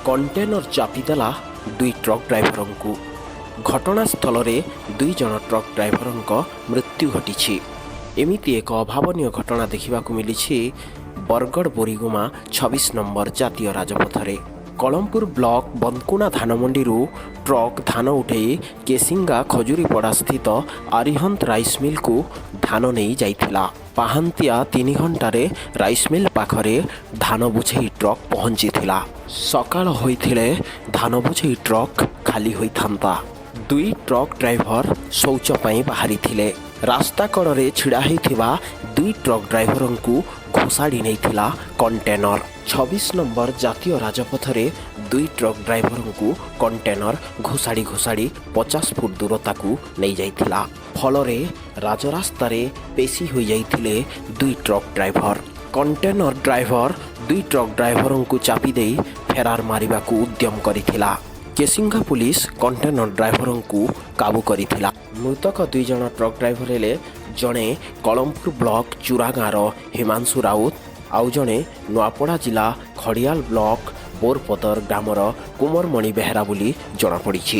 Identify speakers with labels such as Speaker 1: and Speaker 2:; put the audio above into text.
Speaker 1: Container ଚାପିଦେଲା ଦୁଇ truck ଡ୍ରାଇଭରଙ୍କୁ। ଘଟଣାସ୍ଥଳରେ ଦୁଇ ଜଣ ଟ୍ରକ୍ ଡ୍ରାଇଭରଙ୍କ ମୃତ୍ୟୁ ଘଟିଛି। ଏମିତି ଏକ ଅଭାବନୀୟ ଘଟଣା ଦେଖିବାକୁ ମିଳିଛି ବରଗଡ଼ ବୋରିଗୁମା 26 ନମ୍ବର ଜାତୀୟ ରାଜପଥରେ। କଳମପୁର ବ୍ଲକ ବନ୍ଦକୁଣା ଧାନମଣ୍ଡିରୁ ଟ୍ରକ୍ ଧାନ ଉଠେଇ କେସିଙ୍ଗା ଖଜୁରୀପଡ଼ା ସ୍ଥିତ ଆରିହନ୍ତ ରାଇସ୍ ମିଲ୍କୁ ଧାନ ନେଇ ଯାଇଥିଲା। ପାହାନ୍ତିଆ 3 ଘଣ୍ଟାରେ ରାଇସ୍ ମିଲ୍ ପାଖରେ ଧାନ ବୋଝେଇ ଟ୍ରକ୍ ପହଞ୍ଚିଥିଲା। ସକାଳ ହୋଇଥିଲେ ଧାନ ବୋଝେଇ ଟ୍ରକ୍ ଖାଲି ହୋଇଥାନ୍ତା। ଦୁଇ ଟ୍ରକ୍ ଡ୍ରାଇଭର ଶୌଚ ପାଇଁ ବାହାରିଥିଲେ। ରାସ୍ତା କଡ଼ରେ ଛିଡ଼ା ହୋଇଥିବା ଦୁଇ ଟ୍ରକ୍ ଡ୍ରାଇଭରଙ୍କୁ ଘୋଷାଡ଼ି ନେଇଥିଲା କଣ୍ଟେନର। 26 ନମ୍ବର ଜାତୀୟ ରାଜପଥରେ ଦୁଇ ଟ୍ରକ୍ ଡ୍ରାଇଭରଙ୍କୁ କଣ୍ଟେନର ଘୋଷାଡ଼ି ଘୋଷାଡ଼ି 50 ଫୁଟ ଦୂରତାକୁ ନେଇଯାଇଥିଲା। ଫଳରେ ରାଜରାସ୍ତାରେ ପେଶି ହୋଇଯାଇଥିଲେ ଦୁଇ ଟ୍ରକ୍ ଡ୍ରାଇଭର। କଣ୍ଟେନର ଡ୍ରାଇଭର ଦୁଇ ଟ୍ରକ୍ ଡ୍ରାଇଭରଙ୍କୁ ଚାପି ଦେଇ ଫେରାର ମାରିବାକୁ ଉଦ୍ୟମ କରିଥିଲା। କେସିଙ୍ଗା ପୁଲିସ କଣ୍ଟେନର ଡ୍ରାଇଭରଙ୍କୁ କାବୁ କରିଥିଲା। ମୃତକ ଦୁଇ ଜଣ ଟ୍ରକ୍ ଡ୍ରାଇଭର ହେଲେ ଜଣେ କଳମପୁର ବ୍ଲକ ଚୁରା ଗାଁର ହିମାଂଶୁ ରାଉତ, ଆଉ ଜଣେ ନୂଆପଡ଼ା ଜିଲ୍ଲା ଖଡ଼ିଆଲ ବ୍ଲକ ବୋରପଦର ଗ୍ରାମର କୁମରମଣି ବେହେରା ବୋଲି ଜଣାପଡ଼ିଛି।